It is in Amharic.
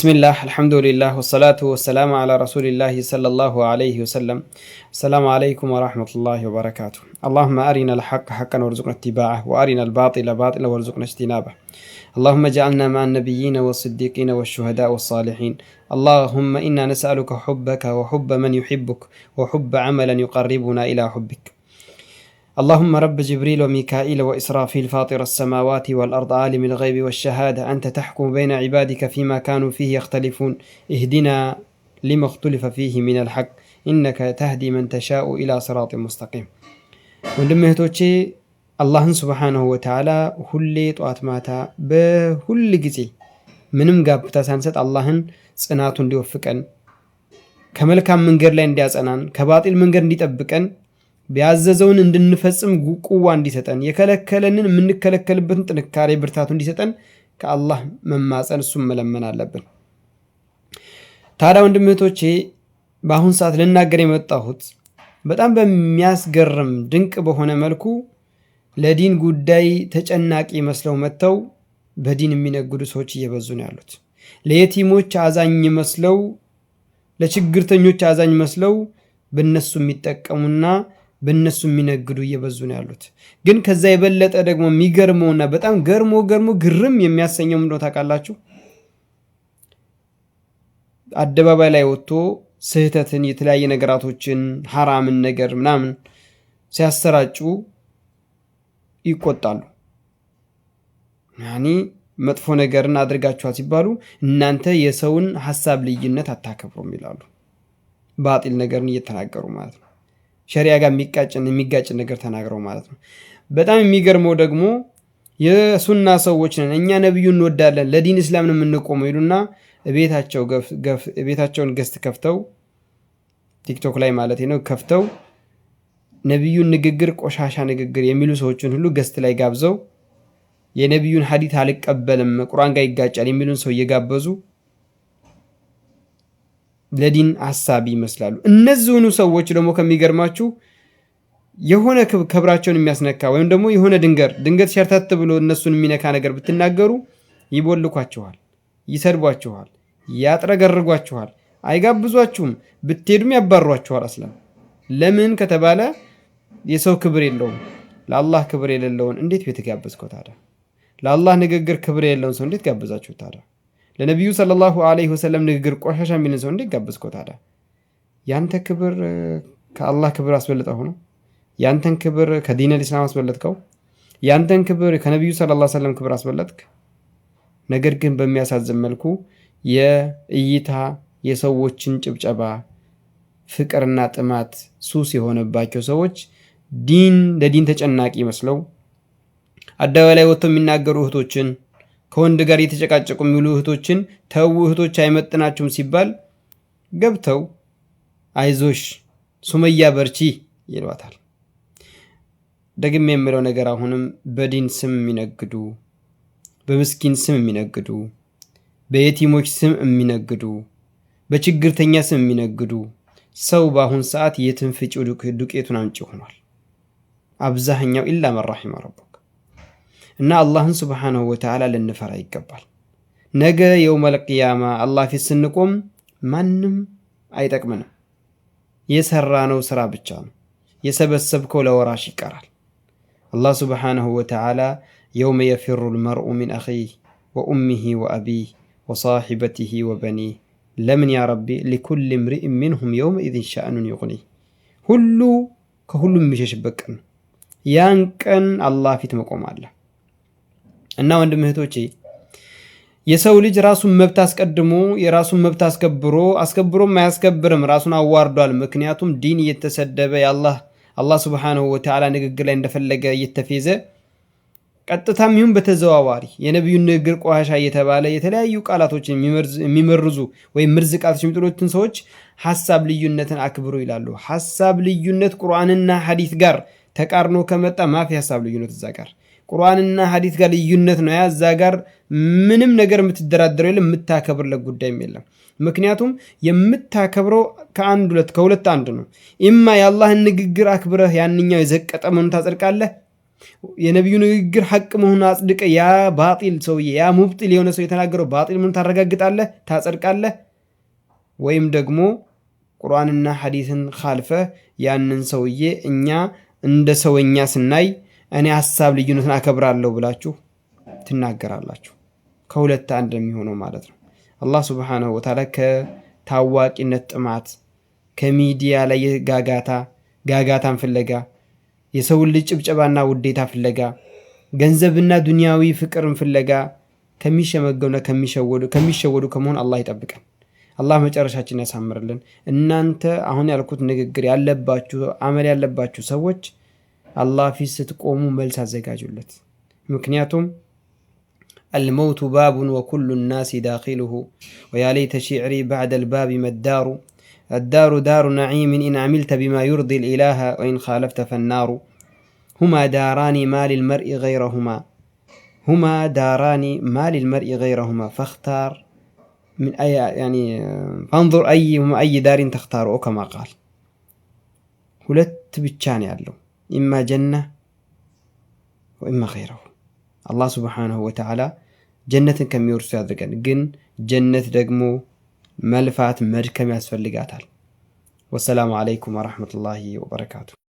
ብስሚላህ አልሐምዱሊላህ ወሰላቱ ወሰላሙ ዓላ ረሱሊላህ ሰለላሁ ዓለይሂ ወሰለም። አሰላሙ ዓለይኩም ወራህመቱላሂ ወበረካቱ። አላሁመ አሪና አልሐቅ ሐቀን ወርዙቅና ኢትባዐህ ወአሪና አልባጢለ ባጢለ ወርዙቅና እጅቲናበህ። አላሁመ ጀዐልና መዓ ነቢይነ ወስዲቂነ ወሹሀዳእ ወሳሊሒን። አላሁመ ኢና ነስአሉከ ሑበከ ወሑበ መን ዩሒቡክ ወሑበ ዐመለን ዩቀሪቡና ኢላ ሑቢክ። اللهم رب جبريل وميكائيل وإسرافيل فاطر السماوات والأرض عالم الغيب والشهادة أنت تحكم بين عبادك فيما كانوا فيه يختلفون اهدنا لما اختلف فيه من الحق إنك تهدي من تشاء إلى صراط مستقيم። ወንድም እህቶቼ፣ አላህን ስብሓንሁ ወተዓላ ሁሌ ጠዋት ማታ በሁል ጊዜ ምንም ጋብታ ሳንሰጥ አላህን ጽናቱ እንዲወፍቀን፣ ከመልካም መንገድ ላይ እንዲያጸናን፣ ከባጢል መንገድ እንዲጠብቀን፣ ቢያዘዘውን እንድንፈጽም ቁዋ እንዲሰጠን፣ የከለከለንን የምንከለከልበትን ጥንካሬ ብርታቱ እንዲሰጠን ከአላህ መማፀን እሱም መለመን አለብን። ታዲያ ወንድም እህቶቼ፣ በአሁን ሰዓት ልናገር የመጣሁት በጣም በሚያስገርም ድንቅ በሆነ መልኩ ለዲን ጉዳይ ተጨናቂ መስለው መጥተው በዲን የሚነግዱ ሰዎች እየበዙ ነው ያሉት። ለየቲሞች አዛኝ መስለው፣ ለችግርተኞች አዛኝ መስለው በእነሱ የሚጠቀሙና በእነሱ የሚነግዱ እየበዙ ነው ያሉት። ግን ከዛ የበለጠ ደግሞ የሚገርመውና በጣም ገርሞ ገርሞ ግርም የሚያሰኘው ምንድነው ታውቃላችሁ? አደባባይ ላይ ወጥቶ ስህተትን፣ የተለያየ ነገራቶችን፣ ሐራምን ነገር ምናምን ሲያሰራጩ ይቆጣሉ። ያኒ መጥፎ ነገርን አድርጋችኋል ሲባሉ እናንተ የሰውን ሀሳብ ልዩነት አታከብሩም ይላሉ። ባጢል ነገርን እየተናገሩ ማለት ነው። ሸሪያ ጋር የሚጋጭን ነገር ተናግረው ማለት ነው። በጣም የሚገርመው ደግሞ የሱና ሰዎች ነን እኛ፣ ነቢዩ እንወዳለን፣ ለዲን እስላም ነው የምንቆመው ይሉና ቤታቸውን guest ከፍተው፣ ቲክቶክ ላይ ማለት ነው፣ ከፍተው ነቢዩን ንግግር ቆሻሻ ንግግር የሚሉ ሰዎችን ሁሉ guest ላይ ጋብዘው፣ የነቢዩን ሀዲት አልቀበልም፣ ቁርአን ጋር ይጋጫል የሚሉን ሰው እየጋበዙ ለዲን አሳቢ ይመስላሉ። እነዚሁኑ ሰዎች ደግሞ ከሚገርማችሁ የሆነ ክብራቸውን የሚያስነካ ወይም ደግሞ የሆነ ድንገት ሸርተት ብሎ እነሱን የሚነካ ነገር ብትናገሩ ይቦልኳችኋል፣ ይሰድቧችኋል፣ ያጥረገርጓችኋል፣ አይጋብዟችሁም፣ ብትሄዱም ያባሯችኋል። አስለም ለምን ከተባለ የሰው ክብር የለውም። ለአላህ ክብር የሌለውን እንዴት ቤት ጋበዝከው ታዲያ? ለአላህ ንግግር ክብር የሌለውን ሰው እንዴት ጋበዛችሁ ታዲያ? ለነቢዩ ሰለላሁ ዐለይሂ ወሰለም ንግግር ቆሻሻ የሚልን ሰው እንዴት ጋበዝከው ታዲያ? ያንተ ክብር ከአላህ ክብር አስበልጠው ነው? ያንተን ክብር ከዲን አልኢስላም አስበለጥከው? ያንተን ክብር ከነቢዩ ሰለላሁ ዐለይሂ ወሰለም ክብር አስበለጥክ? ነገር ግን በሚያሳዝን መልኩ የእይታ፣ የሰዎችን ጭብጨባ ፍቅርና ጥማት ሱስ የሆነባቸው ሰዎች ዲን ለዲን ተጨናቂ መስለው አደባባይ ላይ ወጥተው የሚናገሩ እህቶችን፣ ከወንድ ጋር እየተጨቃጨቁ የሚውሉ እህቶችን ተው እህቶች አይመጥናችሁም ሲባል ገብተው አይዞሽ ሱመያ በርቺ ይሏታል። ደግሜ የምለው ነገር አሁንም በዲን ስም የሚነግዱ፣ በምስኪን ስም የሚነግዱ፣ በየቲሞች ስም የሚነግዱ፣ በችግርተኛ ስም የሚነግዱ ሰው በአሁን ሰዓት የትም ፍጪው ዱቄቱን አምጪ ሆኗል። አብዛኛው ኢላ መን ረሒመ ረቡክ። እና አላህን ስብሓነሁ ወተዓላ ልንፈራ ይገባል። ነገ የውመል ቂያማ አላህ ፊት ስንቆም ማንም አይጠቅምንም። የሰራነው ስራ ብቻ ነው። የሰበሰብከው ለወራሽ ይቀራል። አላህ ስብሓነሁ ወተዓላ የውመ የፊሩ ልመርኡ ሚን አኺህ ወኡሚሂ ወአቢህ ወሳሒበቲሂ ወበኒህ። ለምን ያ ረቢ? ሊኩል ምሪእን ሚንሁም የውመኢዝን ሸእኑን ዩግኒህ። ሁሉ ከሁሉም የሚሸሽበት ቀን ነው። ያን ቀን አላህ ፊት መቆም አለ። እና ወንድም እህቶቼ፣ የሰው ልጅ ራሱን መብት አስቀድሞ የራሱን መብት አስከብሮ አስከብሮም አያስከብርም ራሱን አዋርዷል። ምክንያቱም ዲን እየተሰደበ፣ የአላህ አላህ ስብሓነሁ ወተዓላ ንግግር ላይ እንደፈለገ እየተፌዘ፣ ቀጥታም ይሁን በተዘዋዋሪ የነቢዩን ንግግር ቆሻሻ እየተባለ፣ የተለያዩ ቃላቶችን የሚመርዙ ወይም ምርዝ ቃላቶች የሚጥሉትን ሰዎች ሀሳብ ልዩነትን አክብሩ ይላሉ። ሀሳብ ልዩነት ቁርአንና ሐዲት ጋር ተቃርኖ ከመጣ ማፊ ሀሳብ ልዩነት። እዛ ጋር ቁርአንና ሐዲት ጋር ልዩነት ነው። ያ እዛ ጋር ምንም ነገር የምትደራደረው የለም፣ የምታከብርለት ጉዳይም የለም። ምክንያቱም የምታከብረው ከአንድ ሁለት ከሁለት አንድ ነው። ኢማ የአላህን ንግግር አክብረህ ያንኛው የዘቀጠ መሆኑን ታጸድቃለህ፣ የነቢዩ ንግግር ሐቅ መሆኑን አጽድቀ ያ ባጢል ሰውዬ ያ ሙብጢል የሆነ ሰው የተናገረው ባጢል መሆኑን ታረጋግጣለህ፣ ታጸድቃለህ። ወይም ደግሞ ቁርአንና ሐዲስን ካልፈህ ያንን ሰውዬ እኛ እንደ ሰውኛ ስናይ እኔ ሀሳብ ልዩነትን አከብራለሁ ብላችሁ ትናገራላችሁ። ከሁለት አንድ የሚሆነው ማለት ነው። አላህ ሱብሓነሁ ወተዓላ ከታዋቂነት ጥማት፣ ከሚዲያ ላይ ጋጋታ ጋጋታን ፍለጋ፣ የሰውን ልጅ ጭብጨባና ውዴታ ፍለጋ፣ ገንዘብና ዱንያዊ ፍቅርን ፍለጋ ከሚሸመገሉና ከሚሸወዱ ከመሆን አላህ ይጠብቀን። አላህ መጨረሻችን ያሳምርልን። እናንተ አሁን ያልኩት ንግግር ያለባችሁ አመል ያለባችሁ ሰዎች አላህ ፊት ስትቆሙ መልስ አዘጋጁለት። ምክንያቱም الموت باب وكل الناس داخله ويا ليت شعري بعد الباب ما الدار الدار دار نعيم إن عملت بما يرضي الإله وإن خالفت فالنار هما داران ما للمرء غيرهما هما داران ما للمرء غيرهما فاختار من أي يعني فانظر أيهما أي دار تختار أو كما قال። ሁለት ብቻ ነው ያለው፣ إما جنة وإما غيره። አላህ ሱብሓነሁ ወተዓላ ጀነትን ከሚወርሱ ያድርገን። ግን ጀነት ደግሞ መልፋት መድከም ያስፈልጋታል። ወሰላሙ ዓለይኩም ወረሕመቱላሂ ወበረካቱ።